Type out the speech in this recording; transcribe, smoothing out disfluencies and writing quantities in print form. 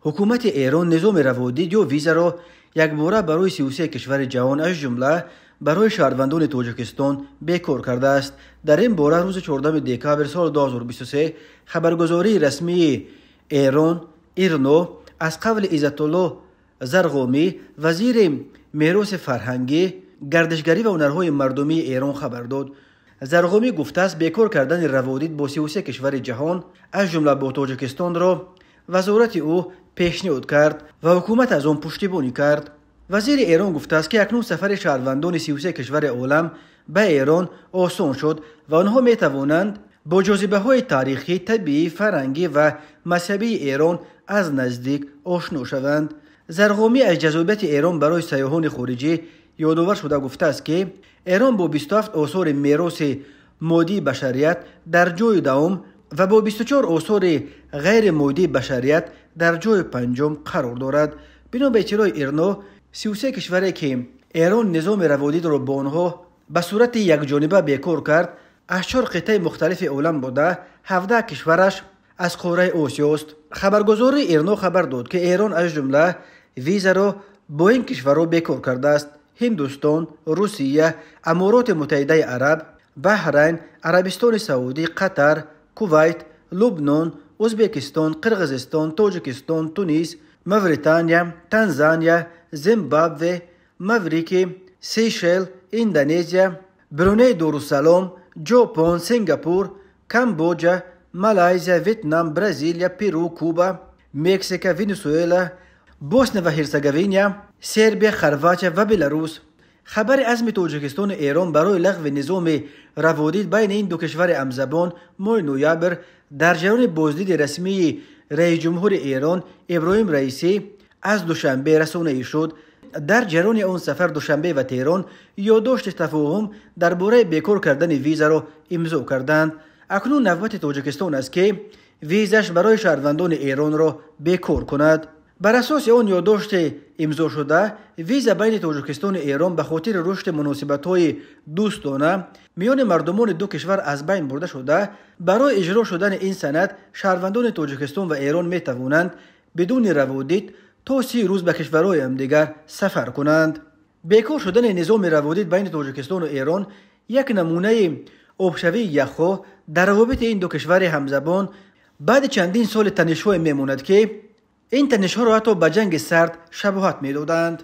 Ҳукумати Эрон низоми раводид ё визаро якбора барои 33 кишвари ҷаҳон, аз ҷумла барои шаҳрвандони Тоҷикистон, бекор кардааст. Дар ин бора рӯзи 14 декабр соли 2023 хабаргузории расмии Эрон Ирно аз қавли Иззатулло Зарғомӣ, вазири мероси фарҳангӣ, гардишгарӣ ва ҳунарҳои мардумии Эрон хабар дод. Зарғомӣ гуфтааст, бекор кардани раводид бо 33 кишвари ҷаҳон, аз ҷумла бо Тоҷикистонро вазорати ӯ пешниҳод кард ва ҳукумат аз он пуштибонӣ кард. Вазири Эрон гуфтааст, ки акнун сафари шаҳрвандони 33 кишвари олам ба Эрон осон шуд ва онҳо метавонанд бо ҷозибаҳои таърихӣ, табиӣ, фарҳангӣ ва мазҳабии Эрон аз наздик ошно шаванд. Зарғомӣ аз ҷазобияти Эрон барои сайёҳони хориҷӣ ёдовар шуда гуфтааст, ки Эрон бо 27 осори мероси моддии башарият дар ҷойи давум ва бо 24 осори ғайримоддии башарият дар ҷойи панҷум қарор дорад. Бино ба иттилои Ирно, 33 кишваре, ки Эрон низоми раводидро бо онҳо ба сурати якҷониба бекор кард, аз чор қитъаи мухталифи олам буда, 17 кишвараш аз қораи Осиёст. Хабаргузории Ирно хабар дод, ки Эрон аз ҷумла визаро бо ин кишварҳо бекор кардааст: Ҳиндустон, Русия, Амороти Муттаҳидаи Араб, Баҳрайн, Арабистони Саудӣ, Қатар, Кувайт, Лубнон, Ӯзбекистон, Қирғизистон, Тоҷикистон, Тунис, Мавритания, Танзания, Зимбабве, Маврики, Сейшел, Индонезия, Бруней Дорусалом, Ҷопон, Сингапур, Камбоҷа, Малайзия, Ветнам, Бразилия, Перу, Куба, Мексика, Венесуэла, Босния ва Ҳерсеговина, Сербия, Хорватия ва Беларус. Хабари азми Тоҷикистону Эрон барои лағви низоми раводид байни ин ду кишвари ҳамзабон моҳи ноябр дар ҷараёни боздиди расмии раисҷумҳури Эрон Иброҳим Раисӣ аз Душанбе расонаӣ шуд. Дар ҷараёни он сафар Душанбе ва Теҳрон ёддошти тафоҳум дар бораи бекор кардани визаро имзо карданд. Акнун навбати Тоҷикистон аст, ки визаш барои шаҳрвандони Эронро бекор кунад. Бар асоси он ёддошти имзошуда, виза байни Тоҷикистону Эрон ба хотири рушди муносибатҳои дӯстона миёни мардумони ду кишвар аз байн бурда шуда, барои иҷро шудани ин санад шаҳрвандони Тоҷикистон ва Эрон метавонанд бидуни раводид то 30 рӯз ба кишварҳои ҳамдигар сафар кунанд. Бекор шудани низоми раводид байни Тоҷикистону Эрон як намунаи обшавии яхҳо дар равобити ин ду кишвари ҳамзабон баъди чандин соли танишҳое мемонад, ки ин танишҳоро ҳатто ба ҷанги сард шабоҳат медоданд.